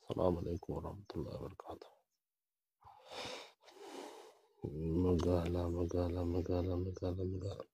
السلام عليكم ورحمة الله وبركاته. Magaalaa magaalaa magaalaa magaalaa magaalaa.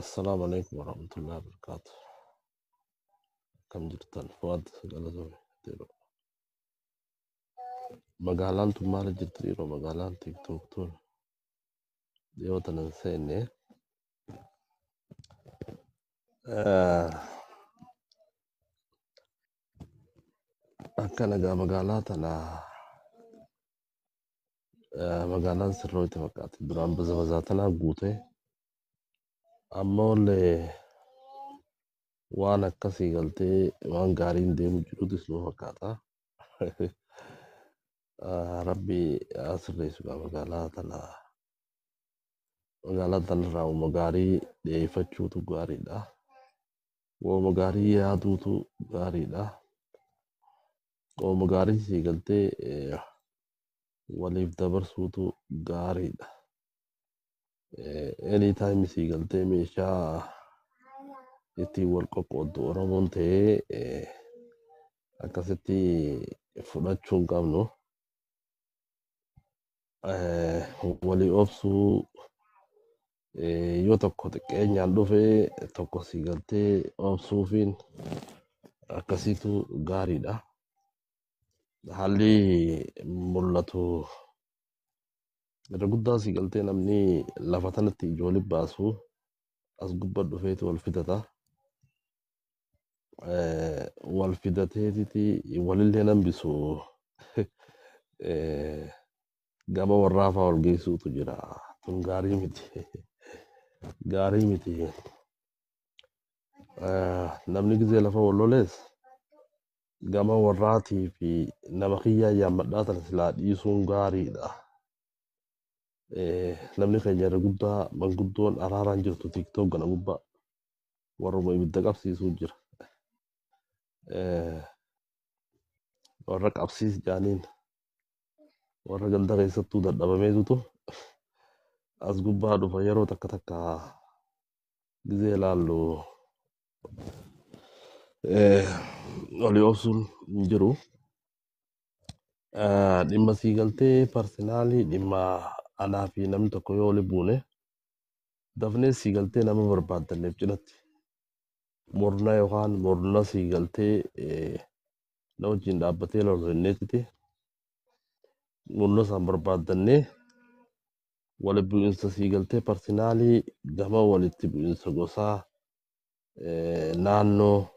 السلام عليكم ورحمة الله وبركاته. Akkam jirtan? Fuad galatoomi. Magaalaan tun maal jirti dhiiroo? Magaalaan TikTok tun dhiyoo tana hin seenne. Akka nagaa magaalaa tana magaalaan sirrootti fakkaatti. Duraan baza bazaa tanaa guute. Ammallee waan akkasii galtee waan gaariin deemu jirutus nu fakkaata. Rabbi haa sirreessu gaa magaalaa tana. Magaalaa tanarraa uuma gaarii dhiyeeffachuutu gaariidha. Uuma gaarii yaaduutu gaariidha. Uuma gaarii sii galtee waliif dabarsuutu gaariidha. Anytime sii galtee meeshaa ittiin wal qoqqooddu Oromoon ta'ee akkasitti fudhachuu hin qabnu. Walii obsuu, yoo tokko xiqqeenyaan dhufee tokko sii galtee obsuufiin akkasiitu gaariidha. Haalli mul'atu irra guddaa sii galtee namni lafa tanatti ijoollee baasu as gubbaa dhufeetu wal fidata. Wal fidateetiti walillee nambisu, gama warraa fa'aa wal geessuutu jira. Tun gaarii miti. Gaarii miti. Namni gizee lafa wal lolees gama warraatii fi nama kiyyaa yaammadhaa tana silaa dhiisuun gaariidha. Namni keenya irra guddaa manguddoon araaraan jirtu TikTok kana gubbaa warruma ibidda qabsiisuu jira. Warra qabsiis jaaniin warra ganda keessattuu dadhabameetutu as gubbaa dhufa. Yeroo takka takka gizee ilaallu walii obsuun hin jiru. Dhimma sii galtee parsenaalii dhimma anaa fi namni tokko yoo wali buune dafnee sii galtee nama barbaaddanneef cinatti murna yookaan murna sii galtee na wajjin dhaabbatee lolu jenneetiti murna isaan barbaaddannee wali bu'insa sii galtee parsenaalii gama walitti bu'insa gosaa, naannoo,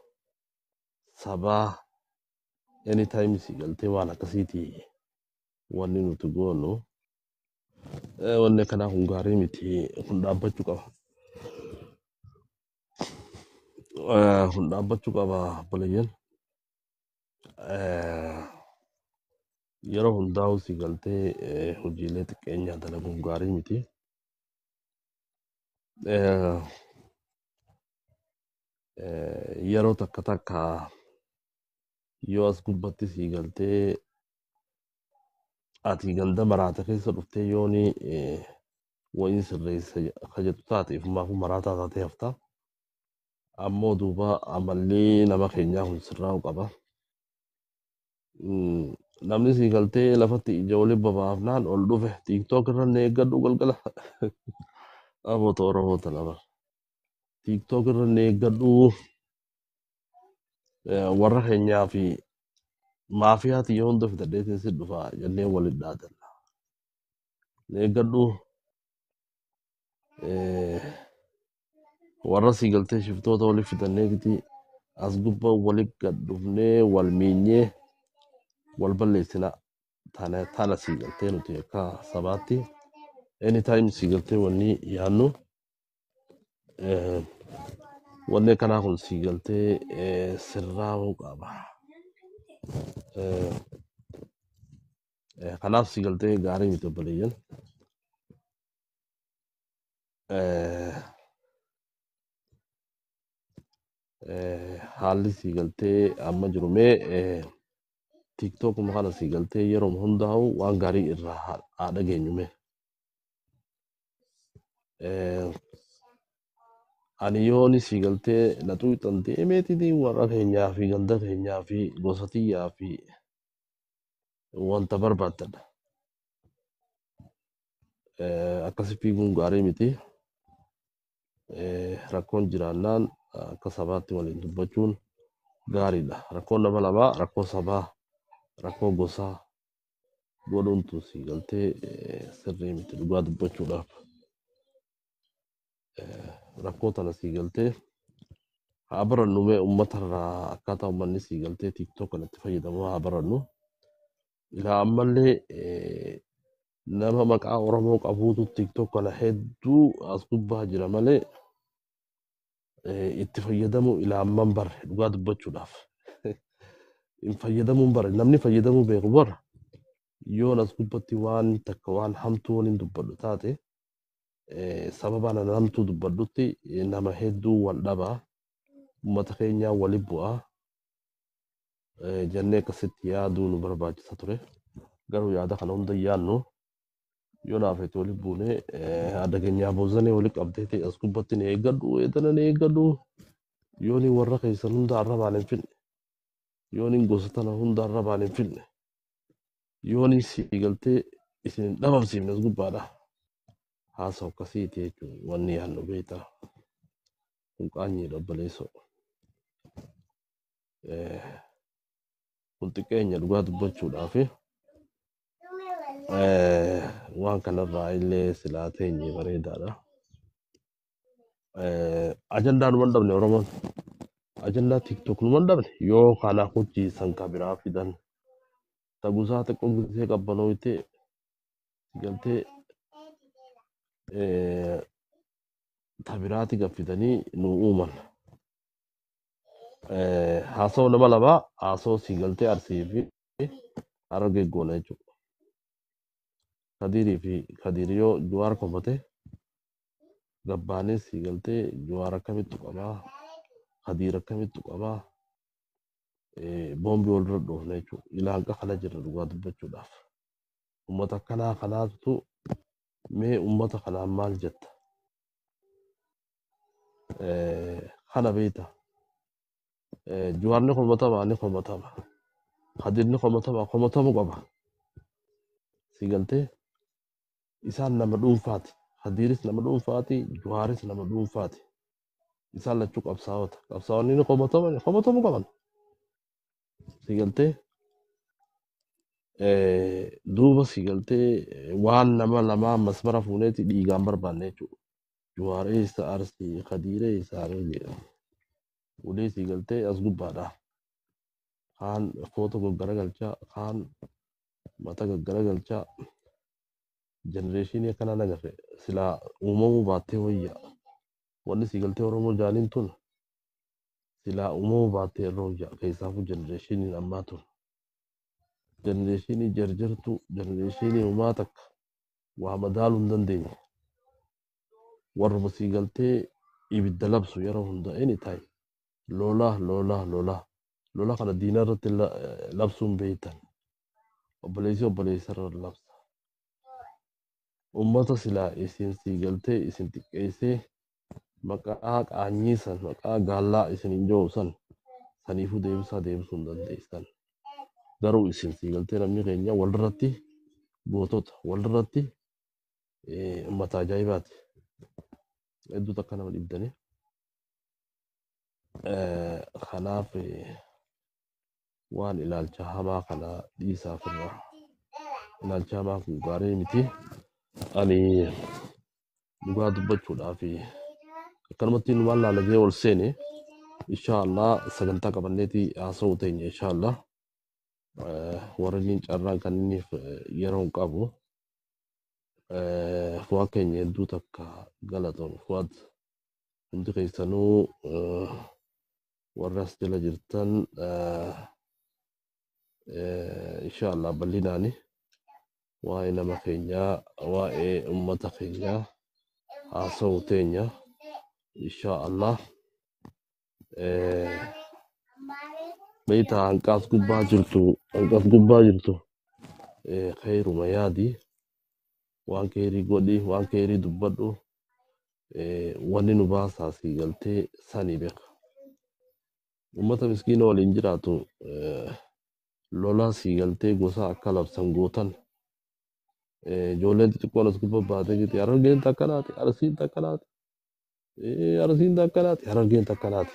sabaa, anytime sii galtee waan akkasiiti wanni nuti goonu. Wanni akkanaa kun gaarii miti, kun dhaabbachuu qaba. Kun dhaabbachuu qaba obboleeyyan. Yeroo hundaa'u sii galtee hojiilee xiqqeenyaa dalaguun gaarii miti. Yeroo takka takka yoo as gubbatti sii galtee ati ganda maraata keessa dhuftee yooni wayin sirreessa ka jettu taate ifumaafuu maraataa taatee hafta. Ammoo duuba amalli nama keenyaa kun sirraa'uu qaba. Namni sii galtee lafatti ija waliin babaafnaan ol dhufe TikTok irra na eeggadhu galgala. Aboota Oromoota lama. TikTok irra ni eeggadhu warra keenyaa fi maafiyaa xiyya hunda fidadheetiin si dhufa jennee waliin dhaadanna. Ni eeggadhu warra sii galtee shiftoota waliif fidanneetiti as gubbaa waliin gad dhufnee wal miinyee wal balleessina. Tana sii galtee nuti akka sabaatti anytime sii galtee wanni yaannu wanni akkanaa kun sii galtee sirraa'uu qaba. Kanaaf sii galtee gaarii miti obboleeyyan. Haalli sii galtee amma jiru mee TikTokuma kana sii galtee yeroo hundaa'u waan gaarii irraa haa dhageenyu mee. Ani yooni sii galtee na xuuxan deemeetiti warra keenyaa fi ganda keenyaa fi gosa tiyyaa fi wanta barbaaddadha. Akkasi fiiguun gaarii miti. Rakkoon jiraannaan akka sabaatti waliin dubbachuun gaariidha. Rakkoon nama lamaa rakkoo sabaa, rakkoo gosaa godhuun tun sii galtee sirrii miti dhugaa dubbachuudhaaf. Rakkoo tana sii galtee haa barannu mee uummatarraa akkaataa uummanni sii galtee TikTok kanatti fayyadamu haa barannu. Ilaa ammallee nama maqaa Oromoo qabuutu TikTok kana hedduu as gubbaa jira malee itti fayyadamu ilaa amman barre dhugaa dubbachuudhaaf. Hin fayyadamuun barre namni fayyadamuu beeku bara yoon as gubbatti waan takka waan hamtuu waliin dubbadhu taate sababa ana hamtuu dubbadhutti nama hedduu wal dhabaa uummata keenyaa wali bu'aa jennee akkasitti yaaduu nu barbaachisa ture. Garuu yaada kana hunda hin yaadnu yoo naafetti wali buunee adda keenyaa boozanee wali qabdee ta'e as gubbatti ni eeggadhu eedana ni eeggadhu yooni warra keessan hunda arrabaan hin finne yooni gosa tana hunda arrabaan hin finne yooni sii galtee isin hin dhabamsiifne as gubbaadha. Haasa'u akkasiiti jechuun wanni yaadnu beektaa kun qaanyiidha obboleessoo. Kun xiqqeenya dhugaa dubbachuudhaafi waan kanarraa illee silaa teenye bareedaadha. Ajandaa numa hin dhabne Oromoon. Ajandaa TikTok numa hin dhabne yoo kana hojiisan ka biraa fidan tagusaa xiqqoo gisee qabbanooyte galtee ta biraati gaffitanii nu uuman. Haasawaa nama lamaa haasawaa sii galtee Arsii fi Harargee goona jechuudha. Kadiirii fi Kadiir yoo Jawaar komate gabbaanis sii galtee Jawaar akkamitti tuqamaa Kadiir akkamitti tuqamaa boombii wal dura dhoofna jechuudha. Ilaalcha kana jira dhugaa dubbachuudhaaf. Uummata akkanaa kanaatu mee uummata kanaan maal jetta? Kana beekta. Jawaarni komatama ni komatama. Kadiirni komatama komatamuu qaba. Sii galtee isaan nama dhuunfaati. Kadiiris nama dhuunfaati, Jawaaris nama dhuunfaati. Isaan lachuu qabsaa'ota. Qabsaa'onni ni komatama komatamuu qaban. Sii galtee duuba sii galtee waan nama lamaa masmara fuuneeti dhiigaan barbaanne jechuudha. Jawaar eessa Arsii, Kadiir eessa Harargee. Ulee sii galtee as gubbaadha. Kaan footoo gaggaragalchaa, kaan mata gaggaragalchaa. Jenereeshinii akkanaa nagarre silaa uumamuu baattee wayya. Wanni sii galtee Oromoo jaaniin tun silaa uumamuu baattee irra wayya. Keessaafuu jenereeshiniin ammaa tun. Jenereeshinii jarjartuu, jenereeshinii uumaa takka waa madaaluu hin dandeenye. Warruma sii galtee ibidda labsu yeroo hunda anytime. Lola, lola, lola. Lola kana diina irratti labsuun beektan. Obboleessi obboleessa irra labsa. Uummata silaa isin sii galtee isin xiqqeessee maqaa qaanyii san maqaa gaallaa isin hin jiru san saniifuu deebisaa deebisuu hin dandeessan. Garuu isin sii galtee namni keenya walirratti gootota walirratti uummata ajaa'ibaati. Hedduu takka nama dhibdanii. Kanaaf waan ilaalcha hamaa kana dhiisaaf irraa. Ilaalcha hamaa kun gaarii miti. Ani dhugaa dubbachuudhaaf akkanumatti waan laalajee ol seene, inshaallah sagantaa qabanneeti haasa'uu teenya inshaallah. Warri inni carraan kan inni yeroo hin qabu. Fu'aa keenya hedduu takka galatoon Fu'aad, hundi keessanuu warra as jala jirtan, inshaallah bal'inaani waa'ee nama keenyaa, waa'ee ummata keenyaa haasa'uu teenya inshaallah. Beeyta, hanqaas gubbaa jirtu, hanqaas gubbaa jirtu, kheyruma yaadi, waan kheyrii godhi, waan kheyrii dubbadhu. Wanni nu baasaa sii galtee sanii beeka. Ummata miskiina waliin jiraatu lola sii galtee gosa akka labsan gootan, ijoolleen xixiqqoon as gubbaa baatee jirti. Harargeen takkanaati, Arsiin takkanaati, Arsiin takkanaati, Harargeen takkanaati.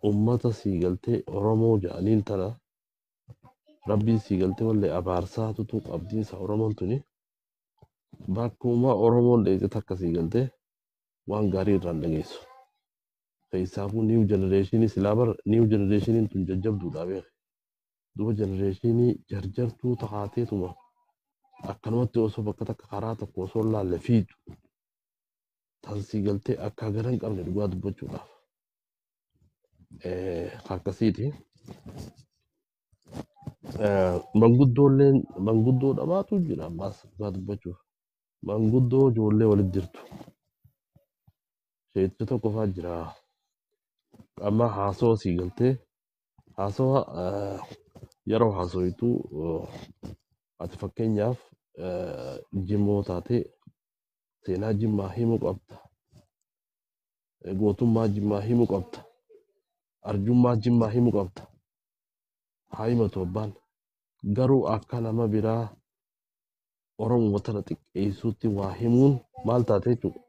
Ummata sii galtee Oromoo jedhaniin tana Rabbiin sii galtee wallee abaarsaatutu qabdiinsa. Oromoon tuni bakkuma Oromoon dheeyte takka sii galtee waan gaarii irraan dhageessu. Keessaafuu new generation, silaa bar new generationiin tun jajjabduudha beek. Duba generationii jarjartuu taateetuma akkanumatti osoo bakka takka karaa tokko osoo hin laalle fiidu tan sii galtee akka gara hin qabne dhugaa dubbachuudhaaf. Akkasiiti. Manguddoolleen manguddoo dhamaatu jira ammaas dhugaa dubbachuuf. Manguddoo ijoollee walitti jirtu. Sheetti tokko fa'aa jira. Amma haasawaa sii galtee haasawa yeroo haasawitu ati fakkeenyaaf Jimmoo taatee seenaa Jimmaa himuu qabda. Gootummaa Jimmaa himuu qabda. Arjummaa Jimmaa himuu qabda. Haa himatu abbaan. Garuu akka nama biraa Oromoo tana xiqqeessuutti waa himuun maal taate jechuudha.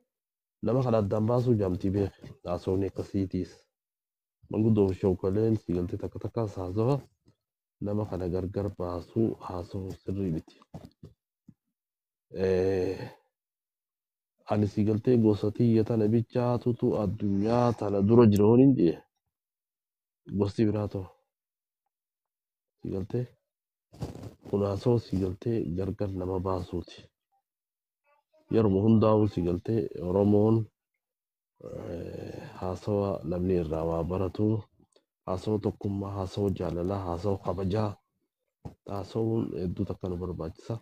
Nama kana addaan baasuu jaamtii beek. Haasawni akkasiitiis. Manguddoo fi shawkaleen sii galtee takka takkaas haasawa nama kana gargar baasuu haasawuu sirrii miti. Ani sii galtee gosa tiyya tana bichaatutu addunyaa tana dura jira hoon jee, gosti biraa ta'u sii galtee kun haasawaa sii galtee gargar nama baasuuti. Yeruma hundaa'uu sii galtee Oromoon haasawa namni irraa waa baratu, haasawa tokkummaa, haasawa jaalalaa, haasawa kabajaa haasawuun hedduu takka nu barbaachisa.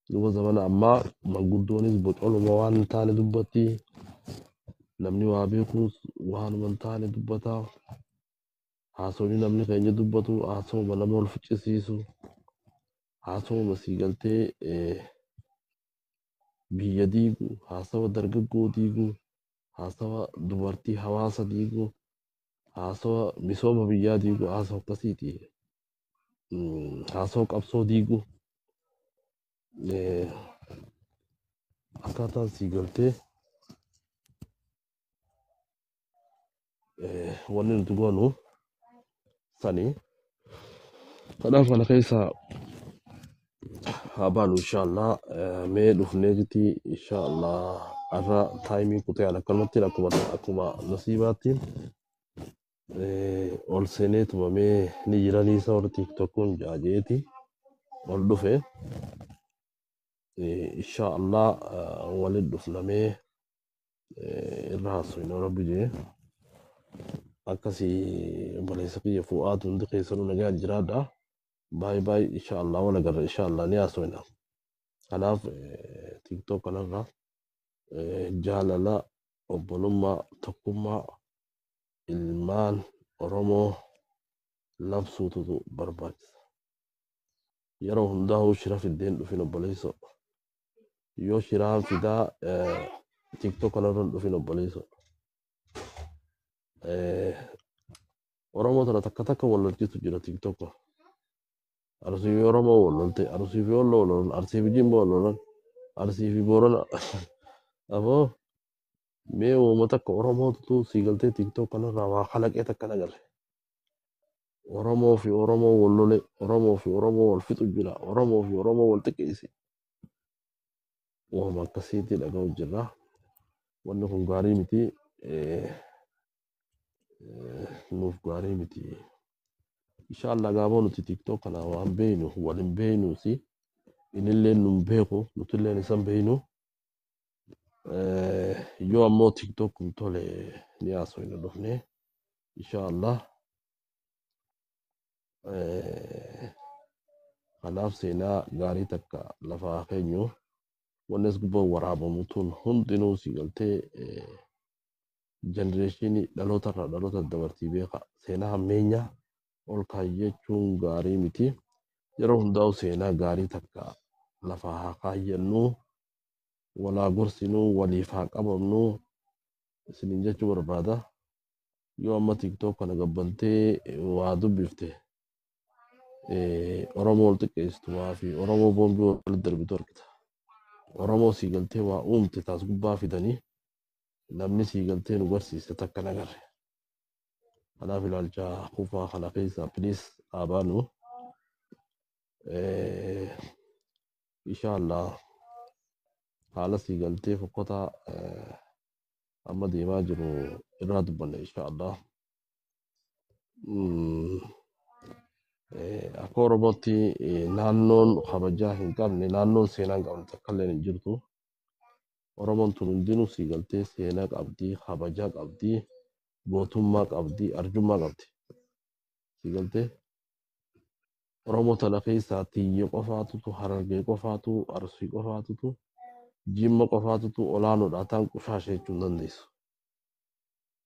Duuba zamana ammaa manguddoonis bocoluma waan hin taane dubbatti. Namni waa beekus waanuma hin taane dubbata. Haasawni namni keenya dubbatu haasawuma nama wal ficcisiisu, haasawuma sii galtee biyya diigu, haasawa dargaggoo diigu, haasawa dubartii hawaasa diigu, haasawa misooma biyyaa diigu, haasawa akkasiiti. Haasawa qabsoo diigu. Akkaataan sii galtee wanni nuti goonu sanii. Kanaaf kana keessa haa baanu inshaallah. Mee dhufnee jirti inshaallah. Har'a timeii kutee an akkanumatti akkuma nasiibaatti ol seenee tumamee ni jiranii isa warri TikTokuun jaajeeti ol dhufe. Inshaallah waliin dhufnamee irra haasofna Rabbi jee. Akkasii obboleessa kiyya Fu'aatu, hundi keessanuu nagaan jiraadha. Baay'ee baay'ee inshaallah wal agarra, inshaallah ni haasofna. Kanaaf TikTok kanarra jaalala, obbolummaa, tokkummaa ilmaan Oromoo labsuutu barbaachisa. Yeroo hundaa'uu shira fiddeen dhufin obboleessoo. Yoo shiraan fidaa TikTok kanarra hin dhufin obboleessoo. Oromoo tana takka takka wal lolchiisu jira TikTok. Arsii fi Oromoo wal lolte, Arsii fi Walloo wal lolan, Arsii fi Jimma wal lolan, Arsii fi Boorana. Aboo Mee uummata akka Oromootu sii galtee TikTok kanarraa waa kalaqee takka nagarre. Oromoo fi Oromoo wal lole, Oromoo fi Oromoo wal fixu jira, Oromoo fi Oromoo wal xiqqeesse. Waanuma akkasiitti dhaga'u jirra. Wanni kun gaarii miti. Nuuf gaarii miti. Inshallah gaafoo nuti TikTok kana waan beeynu wal hin beeynuusi. Inillee nun beeku, nutillee isan beeynu. Yoo ammoo TikTok kun tole ni haasofna dhufne. Inshallah. Kanaaf seenaa gaarii takka lafaa keenyu wanni as gubbaa waraabamu tun hundinuu si galtee jenereeshinii dhaloota irraa dhaloota dabartii beeka. Seenaa hammeenyaa ol kaayyachuun gaarii miti. Yeroo hundaa'u seenaa gaarii takka lafaa haa kaayyannu, walaa gorsinuu, waliif haa qabamnu isiniin jechuu barbaada. Yoo amma TikTok kana gabbantee waa dubbifte, Oromoo wal xiqqeessitumaa fi Oromoo boombii walitti darbitu argita. Oromoo sii galtee waa uumte taas gubbaa fidanii namni sii galtee nu barsiise takka nagarre. Kanaaf ilaalcha kufaa kana keessaa please haa baanu. Inshallah haala sii galtee fokkotaa amma deemaa jiru irraa dubbanna inshallah. Akka Oromootti naannoon kabajaa hin qabne, naannoon seenaa hin qabne takka illee hin jirtu. Oromoon tun hundinuu sii galtee seenaa qabdi, kabajaa qabdi, gootummaa qabdi, arjummaa qabdi. Sii galtee Oromoo tana keessaa Tiyya qofaatutu, Harargee qofaatu, Arsii qofaatutu, Jimma qofaatutu olaanoodha ta'an qushaasha jechuu hin dandeessu.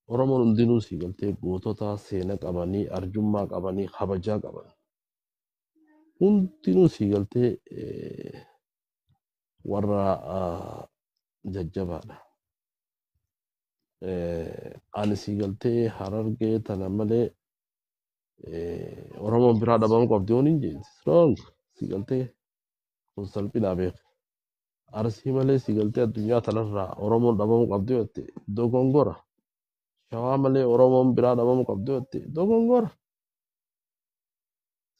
Oromoon hundinuu sii galtee gootota seenaa qabanii, arjummaa qabanii, kabajaa qaban. Hundinuu sii galtee warra jajjabaadha. Ani sii galtee Harargee tana malee Oromoon biraa dhabamuu qabdi yoon hin jee. Strong sii galtee kun salphinaa beeka. Arsii malee sii galtee addunyaa tanarraa Oromoon dhabamuu qabdi yoo jette dogongora. Shawaa malee Oromoon biraa dhabamuu qabdi yoo jette dogongora.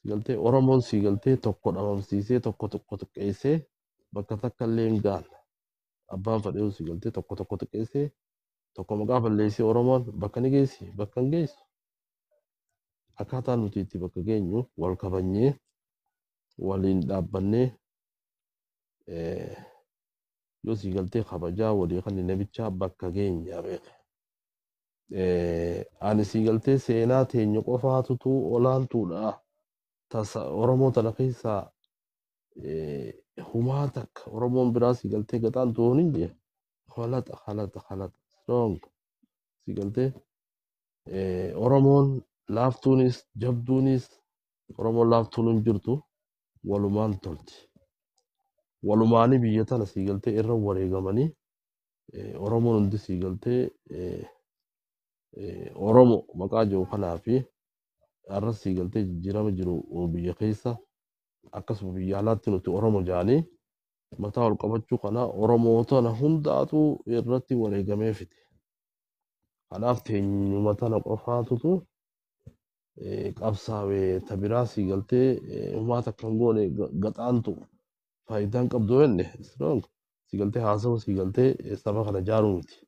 Sii galtee Oromoon sii galtee tokko dhabamsiisee tokko tokko xiqqeessee bakka takka illee hin gaane. Abbaan fedhee sii galtee tokko tokko xiqqeessee tokko maqaa balleessee Oromoon bakka ni geessi, bakka hin geessu. Akkaataa nuti itti bakka geenyu wal kabajnee waliin dhaabbannee, yoo sii galtee kabajaa walii kan namichaa bakka geenya beeka. Ani sii galtee seenaa teenya qofaatutu olaantuudha. Tasa Oromoo tana keessaa humaa takka Oromoon biraa sii galtee gaxaantu yoon hin jee halaxa halaxa halaxa strong sii galtee Oromoon laaftuunis jabduunis Oromoon laaftuun hin jirtu walumaan tolti. Walumaanii biyya tana sii galtee irra wareegamanii Oromoon hundi sii galtee Oromo maqaa jiru kanaa fi har'a sii galtee jijjiirama jiru biyya keessa akkasuma biyya alaatti nuti Oromo jaanii mataa ol qabachuu kana Oromoo tana hundaatu irratti wareegamee fide. Kanaaf teenyuma tana qofaatutu qabsaa'ee ta biraa sii galtee humaa takka hin goone gaxaantu faayidaan qabdu jenne strong sii galtee haasawa sii galtee saba kana jaaruu miti.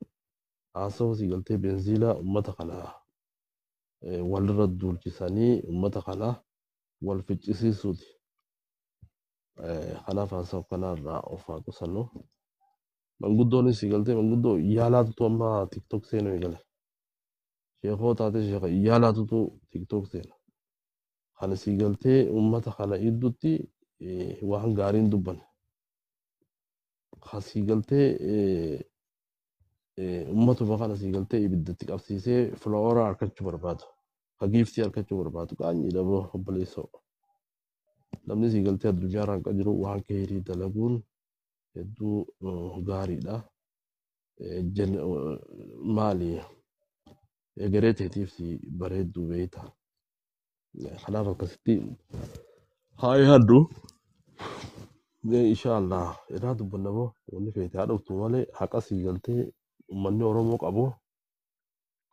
Haasawa sii galtee benziilaa uummata kana walirra duulchisanii uummata kana wal ficcisiisuuti. Kanaaf haasawa kanarraa of haa qusannu. Manguddoonis sii galtee manguddoo yaalaatutu amma TikTok seenuu eegale. Sheekoo taate sheeka yaalaatutu TikTok seena. Kana sii galtee uummata kana gidduutti waan gaariin dubbanne. Ka sii galtee uummatuma kana sii galtee ibiddatti qabsiisee follower harkachuu barbaadu. Ka giiftii harkachuu barbaadu qaanyii dhaboo obboleessoo. Namni sii galtee addunyaa irra hanqa jiru waan keerii dalaguun hedduu gaariidha. Maali egeree teetiif si bareedduu beekta. Kanaaf akkasitti haa yaaddu. Inshallah irraa dubbanna moo wanni feete haa dhuftu malee haqa sii galtee uummanni Oromoo qabu,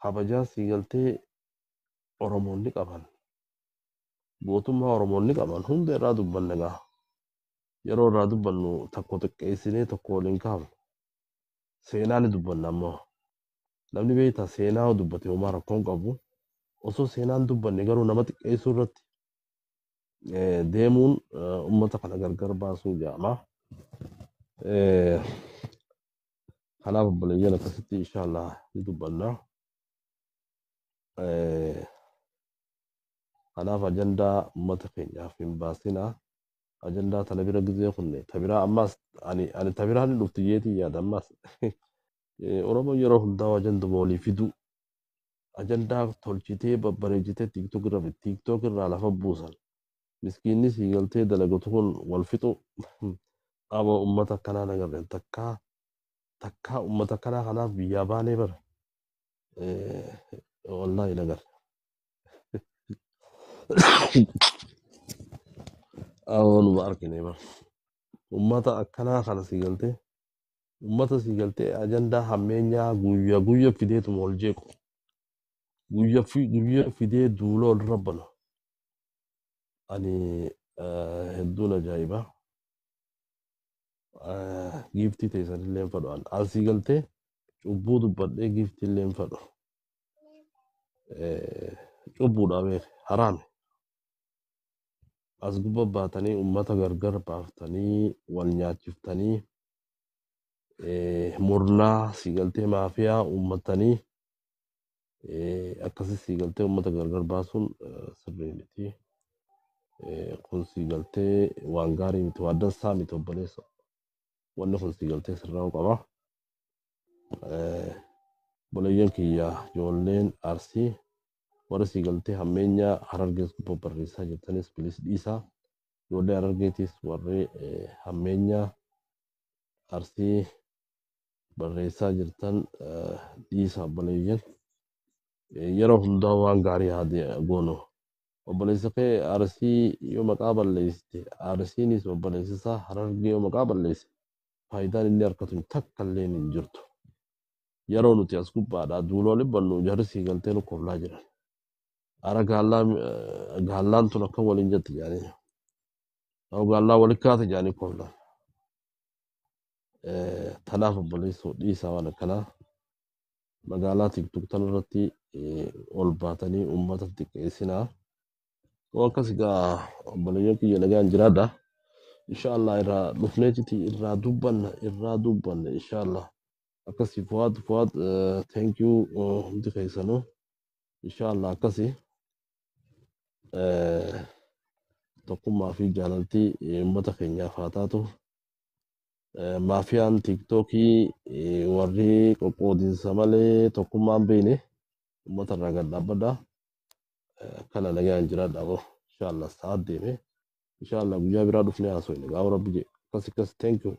kabajaa sii galtee Oromoonni qaban, gootummaa Oromoonni qaban hunda irraa dubbanne gaa. Yeroo irraa dubbannu tokko xiqqeessinee tokko waliin kaafnu. Seenaa ni dubbanna ammoo. Namni beektaa seenaa dubbate homaa rakkoon qabu. Osoo seenaan dubbanne garuu nama xiqqeessuu irratti deemuun uummata kana gargar baasuu jedhama. Kanaaf obboleeyyan akkasitti inshaallah ni dubbanna. Kanaaf ajandaa uummata keenyaaf hin baasinaa. Ajandaa tana bira gizee kunne tabiraa ammaas ani tabiraa ni dhufti jeetii yaada ammaas. Oromoon yeroo hundaa ajanduma walii fiduu ajandaa tolchitee babbareechitee TikTok irra TikTok irraa lafa buusan. Miskiinni sii galtee dalagatu kun wal fixu. Aba uummata akkanaa nagarre takkaa takkaa uummata akkanaa kanaaf biyyaa baanee bara. Wallaahi nagarre. Awwa numa argine bara. Uummata akkanaa kana sii galtee uummata sii galtee ajandaa hammeenyaa guyyaa guyyaa fideetuma ol jeequ. Guyyaa guyyaa fidee duula ol rabbanu. Ani hedduun ajaa'iba. Giiftii teessan illee hin fedhu. An sii galtee cubbuu dubbadhee giiftii illee hin fedhu. Cubbuudha beeke haraami. As gubba baatanii uummata gargar baaftanii wal nyaachiftanii murnaa sii galtee maafiyaa uummatanii akkasii sii galtee uummata gargar baasuun sirrii miti. Kun sii galtee waan gaarii miti, waan dansaa miti obboleessa. Wanni kun sii galtee sirraa'uu qaba. Obboleeyyan kiyya ijoolleen Arsii warri sii galtee hammeenya Harargees gubbaa barreessaa jirtanis bilis dhiisaa. Ijoollee Harargeetis warri hammeenya Arsii barreessaa jirtan dhiisaa obboleeyyan. Yeroo hundaa waan gaarii haa goonu. Obboleessa kee Arsii yoo maqaa balleessite, Arsiinis obboleessa isaa Harargee yoo maqaa balleesse, faayidaan inni argatu takka illee hin jirtu. Yeroo nuti as gubbaadhaa duula waliin bannu jarri sii galtee nu koflaa jiran. Ara gaallaan tun akka waliin jetti jaanii. Gaallaa walitti kaate jaanii koflaan. Tanaaf obboleessoo dhiisaa waan akkanaa. Magaalaa TikTok tanarratti ol baatanii uummata xiqqeessinaa. Waan akkas egaa obboleeyyan kiyya nagaan jiraadha. Inshaallah irraa dhufneetiti irraa dubbanna irraa dubbanna inshaallah. Akkasii Fuwaad Fuwaad, thank you hundi keessanuu. Inshaallah akkasii tokkummaa fi jaalaltii uummata keenyaaf haa taatu. Maafiyaan TikTokii warri qoqqoodinsa malee tokkummaan beekne uummata irraa gad dhaabbadha. Akkana nagaan jiraadha boo. Inshaallah sa'aat deeme. Inshaallah guyyaa biraa dhufnee haasofne gaafa rabbi jedhe. Akkas akkas, thank you.